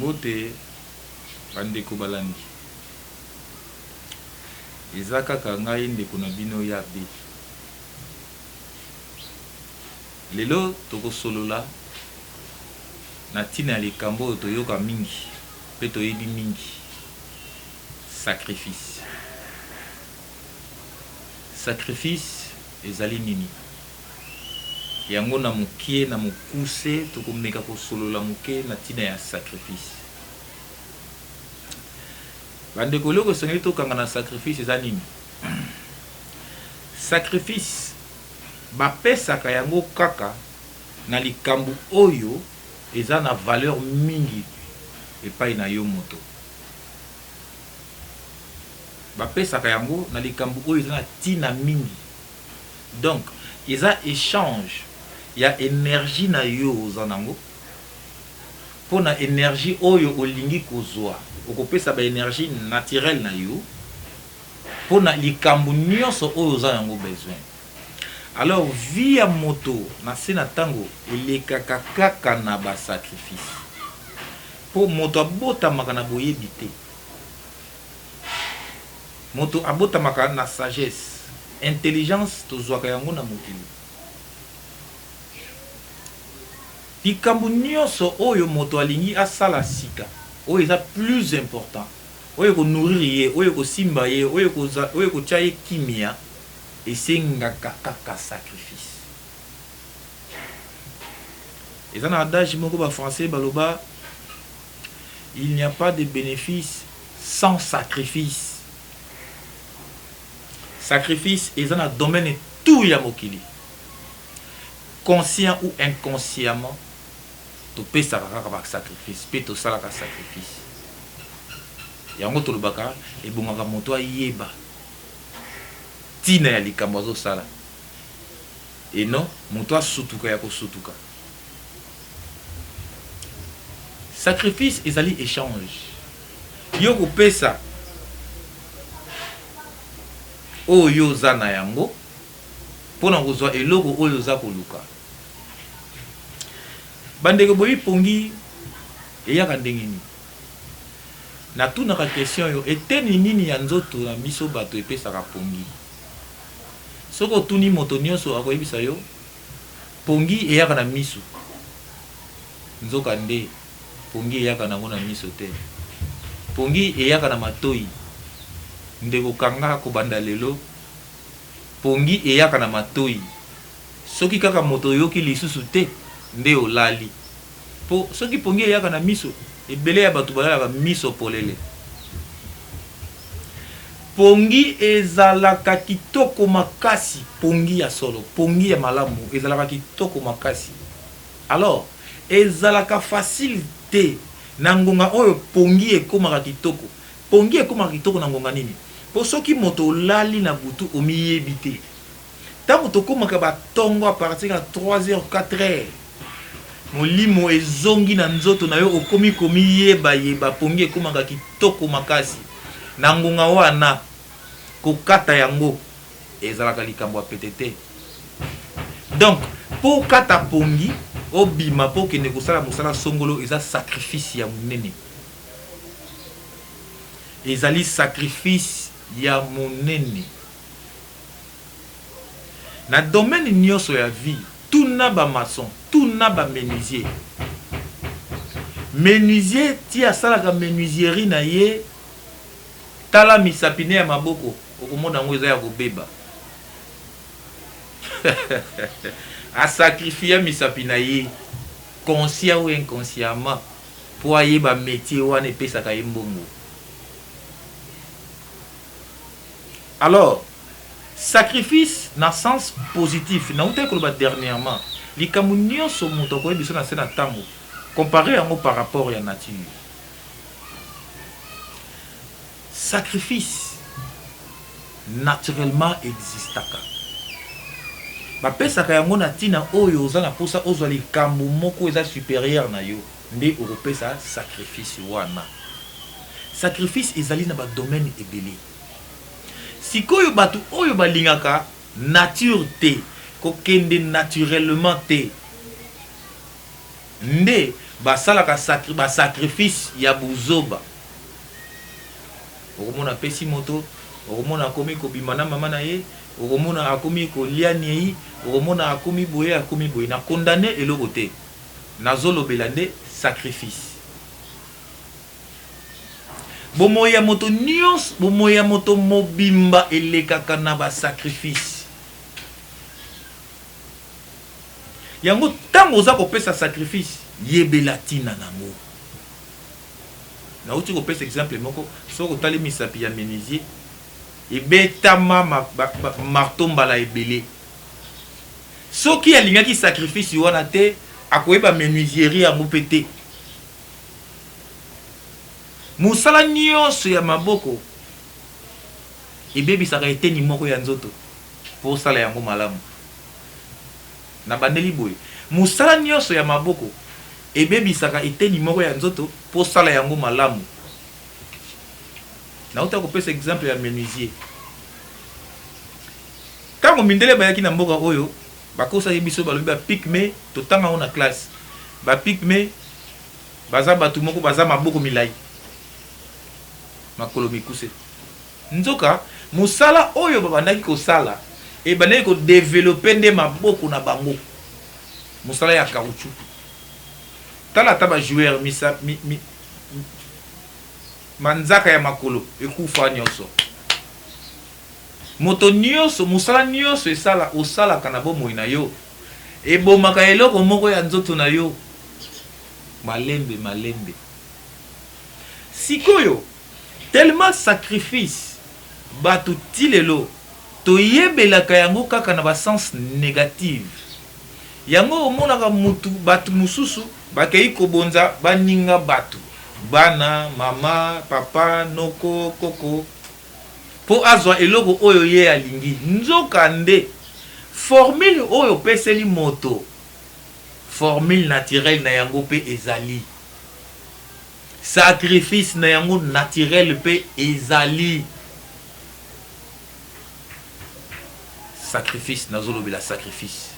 Mbote ba ndeko balandi. Eza kaka ngai ndeko na bino ya B. Lelo tokosolola na ntina ya likambo oyo toyoka mingi mpe toyebi mingi, sacrifice. Sacrifice ezali nini? Yango na mokie, na mokuse, tokomeka kosolola moke na ntina ya sacrifice. Bandeko, eloko esengeli tokanga na sacrifice eza nini? Sacrifice bapesaka yango kaka na likambo oyo eza na valeur mingi epai na yo moto. Bapesaka yango na likambo oyo eza na ntina mingi. Donc eza echange ya energie na yo oza nango pona energie oyo olingi kozua, okopesa ba energie naturelle na yo pona likambo nionso oyo oza nango besoin. Alors vie ya moto na se na tango elekaka kaka na ba sacrifice po moto abotamaka na boyebi te. Moto abotamaka na sagesse. Intelligence tozwaka yango na mokili. Likambo nionso oyo moto alingi asala sika, oyo eza plus important, oyo eko nourrir ye, oyo ekosimba ye, oyo ekotia ye kimia, esengaka kaka sacrifice. Eza na adage moko ba français baloba, il n'y a pas de benefice sans sacrifice. Sacrifice eza na domaine tout ya mokili. Conscient ou inconsciemment, topesaka kaka ba sacrifice pe tosalaka sacrifice. Yango tolobaka ebongaka moto ayeba tina ya likambo azosala et non moto asutuka ya kosutuka. Sacrifice ezali echange. Yo kopesa oyo yo oza na yango mpo na kozwa eloko oyo oza koluka. Bandeko boyebi pongi eyaka ndenge nini? Natunaka question oyo, eteni nini ya nzoto na biso bato epesaka pongi? Soki otuni moto nionso akoyebisa yo Pongi eyaka na misu. Nzoka nde pongi eyaka nango na miso te. Pongi eyaka na matoyi. Ndeko kanga kobanda lelo pongi eyaka na matoyi. Soki kaka moto oyoki lisusu te nde olali. Po soki pongi eyaka na miso, ebele ya batu balalaka miso polele. Pongi ezalaka kitoko makasi, pongi ya solo, pongi ya malamu ezalaka kitoko makasi. Alors, ezalaka facile te na ngonga oyo pongi ekomaka kitoko. Pongi ekomaka kitoko na ngonga nini? Po soki moto olali na butu omiyebi te. Tango tokomaka ba tongo a partir ya 3 heures 4 heures molimo ezongi na nzoto na yo okomi komiyeba yeba pongi ekomaka kitoko makasi na ngonga wana kokata yango ezalaka likambo ya pete te donc po okata pongi obima po okende kosala mosala songolo eza sacrifice ya monene ezali sacrifice ya monene. Na domaine nioso ya vie tuna ba maçon tuna ba menuisier menuisier ti asalaka menuiserie na ye tala misapi ne ya maboko okomona yango eza ya kobeba a sacrifia misapi na ye conscient ou inconsciemment po ayeba metier wana epesaka ye mbongo. Alors sacrifice na sens positif nawutaki koloba dernièrement likambo nionso moto akoyebisa na se na tango comparer yango par rapport ya nature sacrifice naturellement existaka bapesaka yango na tina oyo oza na posa ozwa likambo moko eza superieur na yo nde okopesa sacrifice wana. Sacrifice ezali na ba domaines ebele. Sikoyo batu oyo balingaka nature te, kokende naturellement te nde Basalaka ba sacrifice ya buzoba. Okomona apesi moto, okomona akomi kobima na mama na ye, okomona akomi kolia nyei, okomona akomi boye, akomi boye. Na condamne eloko te. Nazolobela nde sacrifice. Bomoi ya moto nyonso, bomoi ya moto mobimba elekaka na ba sacrifice. Yango tango oza kopesa sacrifice, yebela tina nango. Nauti kopesa exemple moko, soki otali misapi ya menuisier, ebetama marteau mbala ebele. Soki alingaki sacrifice wana te, akoyeba menuiserie yango pe te. Mosala nyonso ya maboko ebebisaka eteni moko ya nzoto mpo osala yango malamu. Nabandeli boye, mosala nyonso ya maboko ebebisaka eteni moko ya nzoto mpo osala yango malamu. Nauta kopesa exemple ya menuisier. Ntango mindele bayaki na mboka oyo, bakosaki biso, balobi ba pygmees, totanga yango na classe. Ba pygmees baza bato moko baza maboko milai, makolo mikuse. Nzoka, mosala oyo babandaki kosala ebandaki ko developper nde maboko na bango, mosala ya caoutchouc. Tala ata ba joueurs misa, mi, mi, manzaka ya makolo ekufa nionso. Moto nionso, mosala nionso esala, osalaka na bomoi na yo, ebomaka eloko moko ya nzoto na yo malembe malembe. Sikoyo, Tellement sacrifice batu ti lelo toyebelaka yango kaka na ba sens negative yango omonaka mutu batu mususu bakeyi kobonza baninga batu bana mama papa noko koko po azwa eloko oyo ye alingi nzoka nde formule oyo opeseli moto formule naturelle na yango pe ezali Sacrifice na yango naturel pe ezali. Sacrifice, nazolobela sacrifice.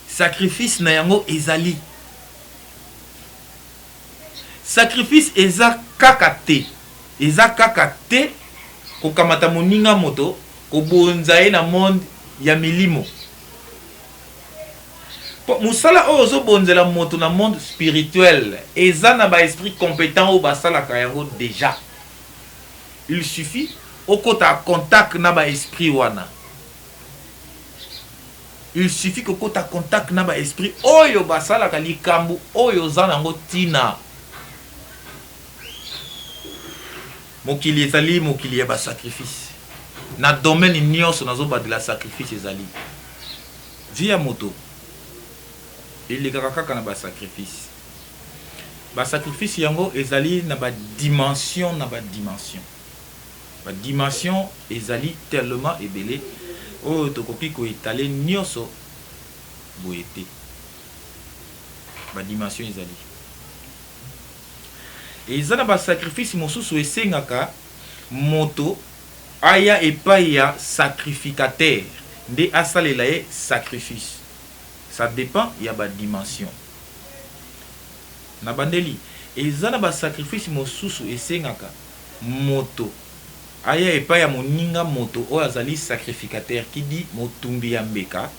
Sacrifice na yango ezali. Sacrifice eza kaka te, eza kaka te kokamata moninga moto kobonza ye na monde ya milimo. Po musala oyo ozo bonzela moto na monde spirituel eza na ba esprit competent oyo basalaka yango dejà. Il suffit okota contact na ba esprit wana. Il suffit kokota contact na ba esprit oyo basalaka likambo oyo oza nango tina. Mokili ezali mokili ya ba sacrifice. Na domaine nionso nazo bandela sacrifice ezali. Vie ya moto elekaka kaka na ba sacrifice. Ba sacrifice yango ezali na ba dimension na ba dimension. Ba dimension ezali tellement ebele oyo tokoki ko etaler nionso boye te. Ba dimension ezali. Eza na ba sacrifice mosusu esengaka moto aya epai ya sacrificateur nde asalela ye sacrifice. Ça depend ya ba dimension. Na bandeli, eza na ba sacrifice mosusu esengaka moto aya epai ya moninga moto oyo azali sacrificateur qui dit motumbi ya mbeka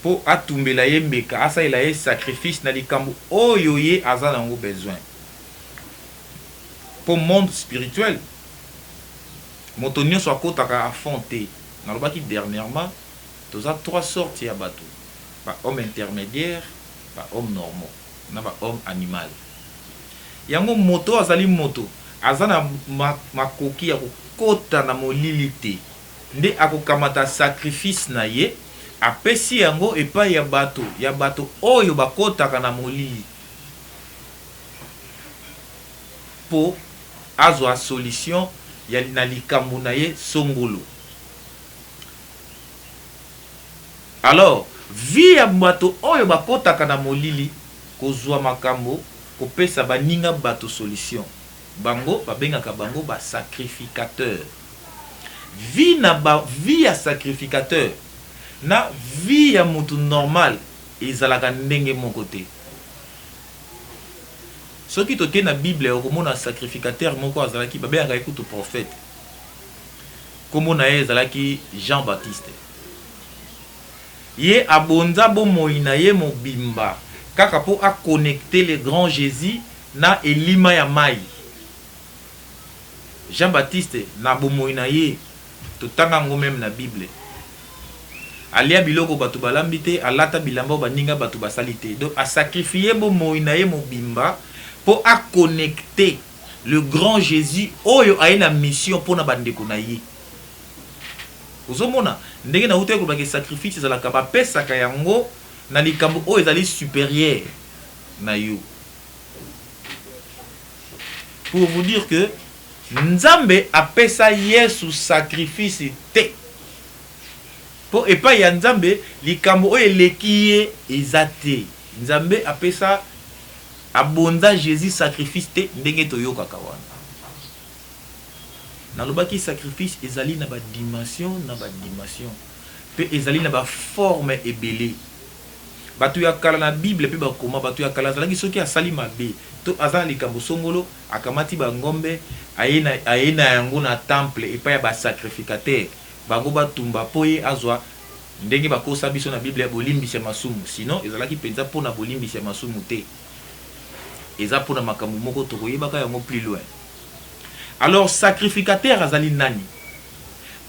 mpo atumbela ye mbeka, asalela ye sacrifice na likambo oyo ye aza na yango besoin. Mpo monde spirituel, moto nionso akotaka à fond te. Nalobaki dernièrement, toza trois sortes ya batu, ba hommes intermediaires, ba hommes normaux na ba hommes animal. Yango moto oyo azali moto, aza na makoki ya kokota na molili te. Nde akokamata sacrifice na ye, apesi yango epai ya bato ya bato oyo bakotaka na molili, mpo azwa solution ya na likambo na ye songolo. Alors, vie ya bato oyo bakotaka na molili, kozwa makambo, kopesa baninga bato solution, bango babengaka bango ba sacrificateurs. Vie na ba vie ya sacrificateur na vie ya mutu normal ezalaka ndenge moko te. Soki tokei na Bible, okomona sacrificateur moko azalaki, babengaka ye kutu prophète. Kombo na ye ezalaki Jean Baptiste. Ye abonza bomoi na ye mobimba kaka po a connecter le grand Jesus na elima ya mayi. Jean Baptiste na bomoi na ye, totanga yango meme na Bible, alia biloko batu balambi te, alata bilamba oyo baninga batu basali te. Donc a sacrifier bomoi na ye mobimba po a connecter le grand Jesus oyo aye na mission pona ba ndeko na ye. Ozo mona ndenge na wutaki koloba ke sacrifice ezalaka ba pesaka yango na likambo oyo ezali superieur na yo. Pour vous dire que Nzambe apesa Yesu sacrifice te. Po epayi ya Nzambe likambo oyo eleki ye eza te. Nzambe apesa abonza Jesus sacrifice te ndenge toyokaka wana. Nalobaki sacrifice ezali na ba dimension na ba dimension pe ezali na ba forme ebele. Batu ya kala na bible pe bakoma batu ya kala azalaki soki asali mabe to aza na likambo songolo akamati ba ngombe aye na aye na yango na temple epai ya ba sacrificateur bango batumba po ye azwa ndenge bakosa biso na bible bolimbisi ya masumu sinon ezalaki penza pona bolimbisi ya masumu te eza pona makambo moko tokoyebaka yango plus loin. Alors sacrificateur azali nani?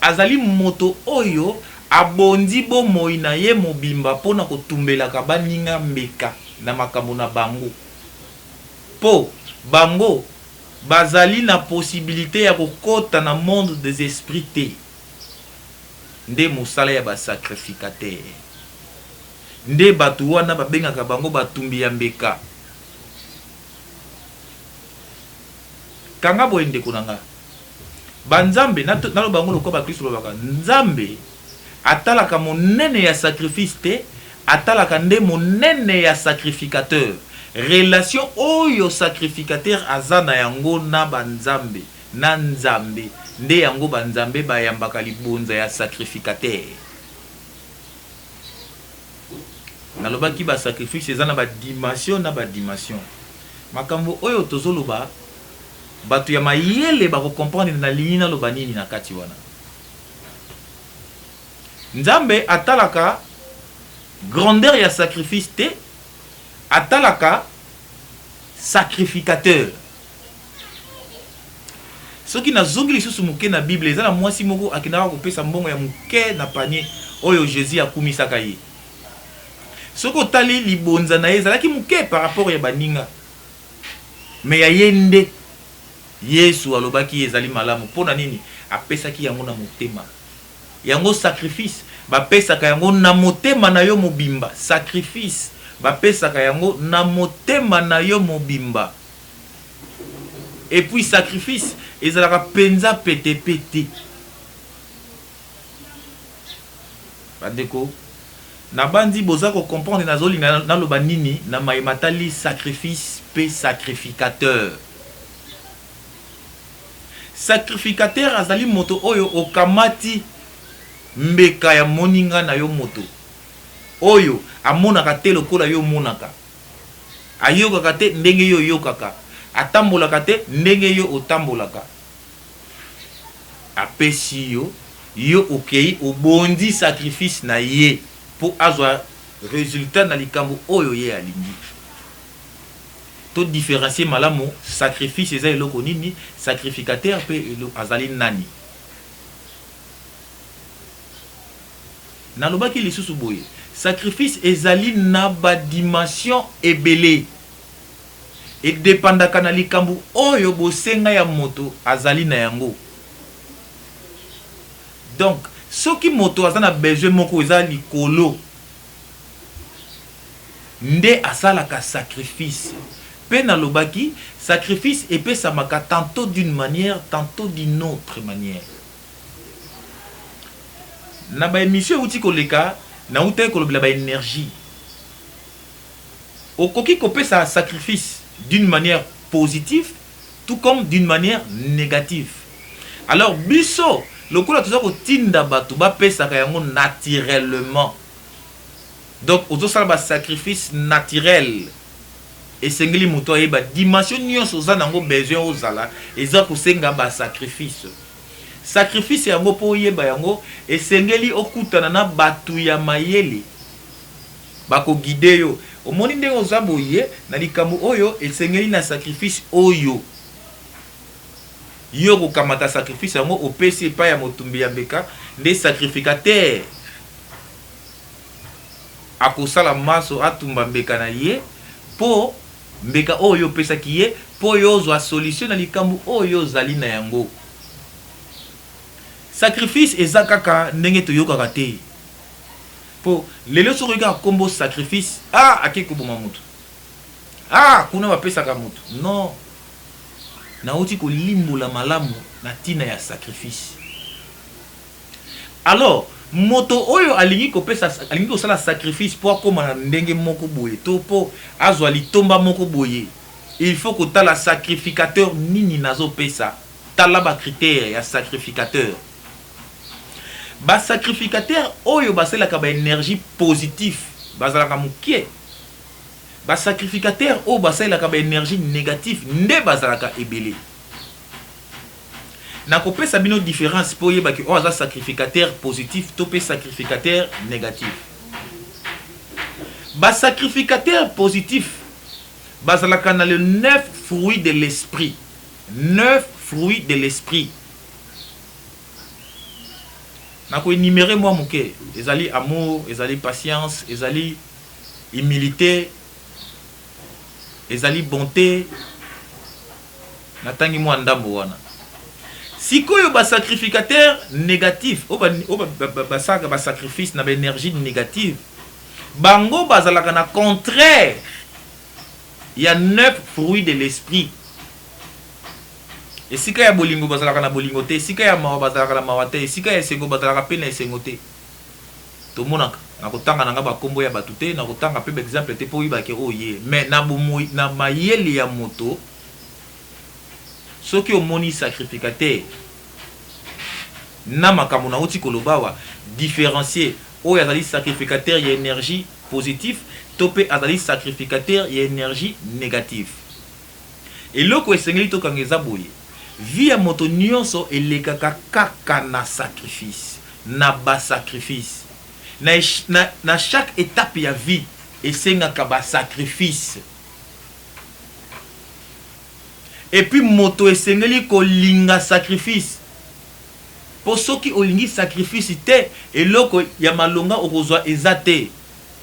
Azali moto oyo abonzi bomoi na ye mobimba mpo na kotumbelaka baninga mbeka na makambo na bango, mpo bango bazali na possibilite ya kokota na monde des esprits te. Nde mosala ya ba sacrificateurs. Nde bato wana babengaka bango batumbi ya mbeka. Kanga boye ndeko na nga. Ba nzambe, naloba yango lokola ba kristo balobaka, Nzambe atalaka monene ya sacrifice te, atalaka nde monene ya sacrificateur. Relation oyo sacrificateur aza na yango na ba nzambe, na Nzambe, nde yango ba nzambe bayambaka libonza ya sacrificateur. Nalobaki ba sacrifice eza na ba dimension na ba dimension. Makambo oyo tozo loba batu ya mayele bako comprendre nalingi naloba nini na kati wana. Nzambe atalaka grandeur ya sacrifice te, atalaka sacrificateur. Soki nazongi lisusu moke na Bible, eza na mwasi moko akendaka kopesa mbongo ya moke na panier oyo Jesus akumisaka ye. Soki otali libonza na ye ezalaki moke par rapport ya baninga, mais ya ye nde Yesu alobaki ezali malamu. Pona nini? Apesaki yango na motema. Yango sacrifice bapesaka yango na motema na yo mobimba. Sacrifice bapesaka yango na motema na yo mobimba. Et puis sacrifice ezalaka penza pete pe te. Ba ndeko, nabanzi boza ko comprendre nazolinga naloba nini na maye matali sacrifice pe sacrificateur. Sacrificateur azali moto oyo okamati mbeka ya moninga na yo moto oyo amonaka te lokola yo omonaka. Ayokaka te ndenge yo oyokaka. Atambolaka te ndenge yo otambolaka. Apesi yo, yo okeyi obondi sacrifice na ye po azwa resultat na likambo oyo ye alingi. To differencier malamu sacrifice eza eloko nini, sacrificateur pe azali nani. Nalobaki lisusu boye, sacrifice ezali na ba dimensions ebele. E dependaka na likambo oyo bosenga ya moto azali na yango. Donc, soki moto aza na besoin moko eza likolo, nde asalaka sacrifice. Pe nalobaki, sacrifice epesamaka tantot d'une manière, tantot d'une autre manière. Na ba emissions ewuti koleka, nawutaki kolobela ba energies. Okoki kopesa sacrifice d'une manière positive tout comme d'une manière negative. Alors biso lokola toza kotinda batu bapesaka yango naturellement, donc ozosala ba sacrifices naturels. Esengeli moto ayeba dimension nyonso oza nango besoin ozala, eza kosenga basacrifice. Sacrifice yango, mpo oyeba yango, esengeli okutana na bato ya mayele bakoguider yo. Omoni ndenge oza boye na likambo oyo, esengeli na sacrifice oyo. Yo kokamata sacrifice yango, opesi epai ya motumbi ya mbeka. Nde sacrificateur akosala maso, atumba mbeka na ye mpo mbeka oyo opesaki ye, mpo yo ozwa solution na likambo oyo ozali na yango. Sacrifice eza kaka ndenge toyokaka te, mpo lelo soki oyoki kaka nkombo sacrifice, ah, ake koboma motu, ah, kuna bapesaka motu. Non, nauti kolimbola malamu na ntina ya sacrifice. Alors moto oyo alingi kopesa, alingi kosala sacrifice mpo akóma na ndenge moko boye to mpo azwa litomba moko boye, il faut kotala sacrificateur nini nazopesa. Tala bacritère ya sacrificateur. Basacrificateur oyo basalelaka baénergie positif bazalaka moke. Basacrificateur oyo basalelaka baénergie négatif nde bazalaka ebele. Nakopesa bino différence mpo oyebaki oyo aza sacrificateur positif to mpe sacrificateur négatif. Basacrificateur positif bazalaka na le neuf fruits de l'esprit. Neuf fruits de l'esprit, nakoénumérer mwa moke: ezali amour, ezali patience, ezali humilité, ezali bonté. Natangi mwa ndambo wana. Sikoyo basacrificateur négatif, oyo basalaka basacrifice na baénergie négative, bango bazalaka na contraire ya neuf fruits de l'esprit. Esika ya bolingo, bazalaka na bolingo te. Esika ya mawa, bazalaka na mawa te. Esika ya esengo, bazalaka mpe na esengo te. Tomonaka, nakotanga na nga bakombo ya bato te, nakotanga mpe baexemple te mpo oyebake oyo ye. Mais na bomoi, na mayele ya moto, soki omoni sacrificateur na makambo nauti koloba awa, différencier oyo azali sacrificateur ya énergie positif to mpe azali sacrificateur ya énergie négative. Eloko esengeli tokanga eza boye: vie ya moto nyonso elekaka kaka na sacrifice, na basacrifice. Na chaque étape ya vie esengaka basacrifice. Et puis moto esengeli kolinga sacrifice, mpo soki olingi sacrifice te, eloko ya malonga okozwa eza te.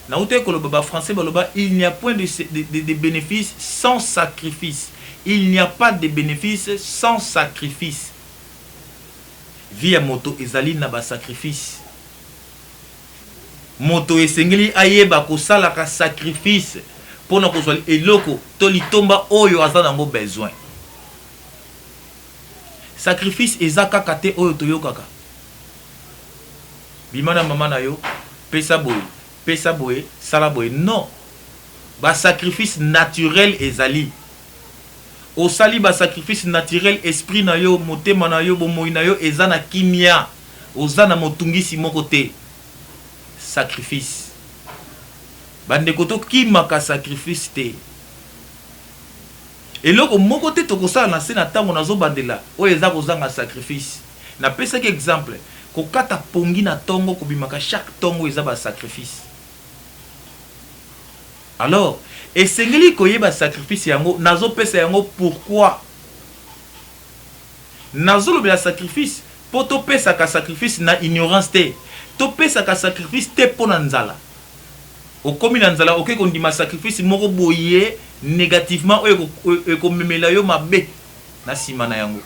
Nauti koloba, bafrançais baloba: "Il n'y a point de bénéfice sans sacrifice." Il n'y a pas de bénéfice sans sacrifice. Vie ya moto ezali na basacrifice. Moto esengeli ayeba kosalaka sacrifice mpona kozwa eloko to litomba oyo aza nango besoin. Sacrifice eza kaka te oyo toyokaka: bima na mama na yo, pesa boye, pesa boye, sala boye. Non, basacrifice naturel ezali. Osali basacrifice naturel, esprit na yo, motema na yo, bomoi na yo eza na kimia, oza na motungisi moko te. Sacrifice, bandeko, tokimaka sacrifice te. Eloko moko te tokosala na se na ntango nazobandela oyo eza kozanga sacrifice. Napesaki exemple: kokata pongi na ntongo, kobimaka chaque ntongo, eza basacrifice. Alors esengeli koyeba sacrifice yango nazopesa yango pourquoi. Nazolobela sacrifice mpo topesaka sacrifice na ignorance te. Topesaka sacrifice te mpo na nzala. Okomi na nzala, okoki kondima sacrifice moko boye négativement oyo ekomemela yo mabe na nsima na yango.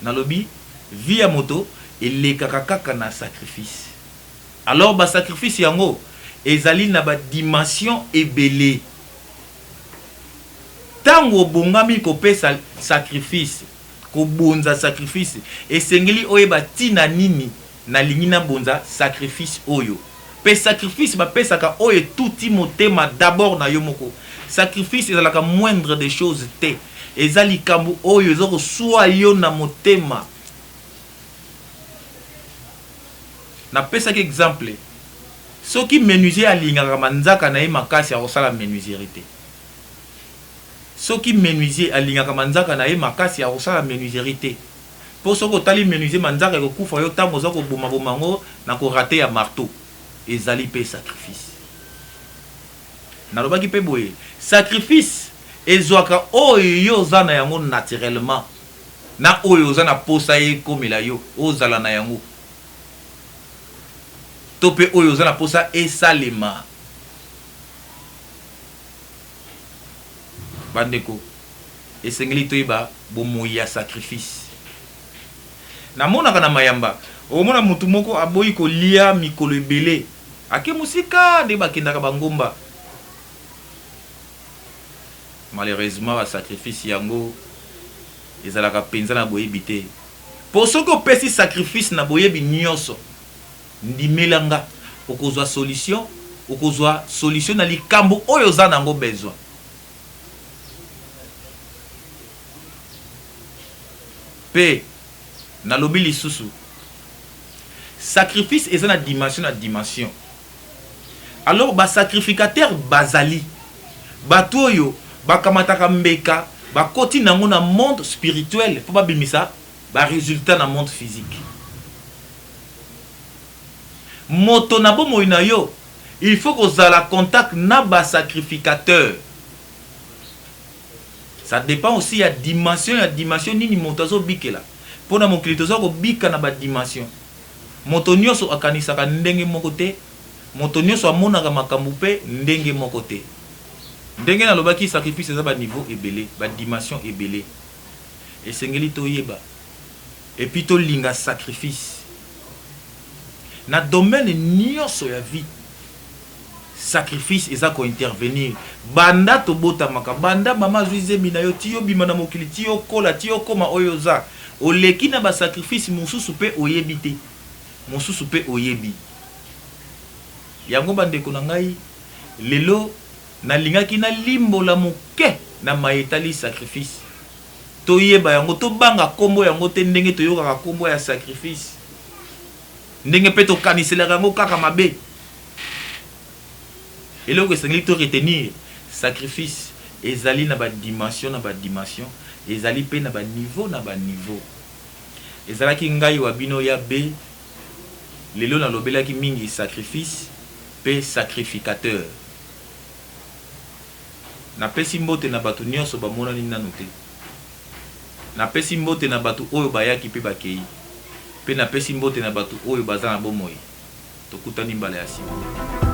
Nalobi vie ya moto elekaka kaka na sacrifice. Alors basacrifice yango ezali na badimension ebele. Ntango obongami kopesa sacrifice, kobonza sacrifice, esengeli oyeba ntina nini nalingi nabonza sacrifice oyo. Mpe sacrifice bapesaka oyo etuti motema d'abord na yo moko. Sacrifice ezalaka moindre des choses te, eza likambo oyo eza koswa yo na motema. Napesaki exemple: Soki menuisier alingaka manzaka na ye makasi akosala menuiserie te. Soki menuisier alingaka manzaka na ye makasi akosala menuiserie te. Po soki otali menuisier manzaka ekokufa yo tango oza koboma boma yango na ko rater ya marteau. Ezali pe sacrifice. Nalobaki pe boye, sacrifice ezwaka oyo yo oza na yango naturellement na oyo oza na posa ekomela yo, ozala na yango. To pe oyo oza na posa esalema. Ba ndeko, esengeli toyeba bomoyi ya sacrifice. Namonaka na mayamba, okomona mutu moko aboyi kolia mikolo ebele, ake mosika nde bakendaka ba ngomba. Malheureusement ba sacrifice yango ezalaka penza na boyebi te. Po soki opesi sacrifice na boyebi nionso, ndimela nga, okozua solution, okozua solution na likambo oyo oza na yango besoin. Pe nalobi lisusu, sacrifice eza na dimension na dimension. Alors ba sacrificateurs bazali batu oyo bakamataka mbeka bakoti nango na monde spirituel po babimisa ba resultats na monde physique. Moto na bomoi na yo il faut kozala contact na ba sacrificateurs. Ça depend aussi ya dimension ya dimension nini moto azobikela. Po na mokili toza kobika na ba dimensions. Moto nionso akanisaka ndenge moko te, moto nionso amonaka makambo pe ndenge moko te. Ndenge nalobaki sacrifice eza ba niveaux ebele, ba dimensions ebele. Esengeli toyeba et puis tolinga sacrifice. Na domaine nionso ya vie, sacrifice eza ko intervenir. Banda tobotamaka, banda mama azui zemi na yo ti obima na mokili, ti okola, ti okoma oyo oza, oleki na ba sacrifice mosusu pe oyebi te, mosusu pe oyebi. Yango ba ndeko na ngai, lelo nalingaki nalimbola moke na maye etali sacrifice. Toyeba yango, tobanga kombo yango te ndenge toyokaka kombo ya sacrifice, ndenge pe tokaniselaka yango kaka mabe. Eloko esengeli to retenir, sacrifice ezali na ba dimensions na ba dimensions, ezali pe na ba niveaux na ba niveaux. Ezalaki ngai wa bino ya be, lelo nalobelaki mingi sacrifice pe sacrificateur. Napesi mbote na bato nionso bamonani nanu te. Napesi mbote na bato oyo bayaki pe bakeyi. Pe napesi mbote na bato oyo baza na bomoi. Tokutani mbala ya sima.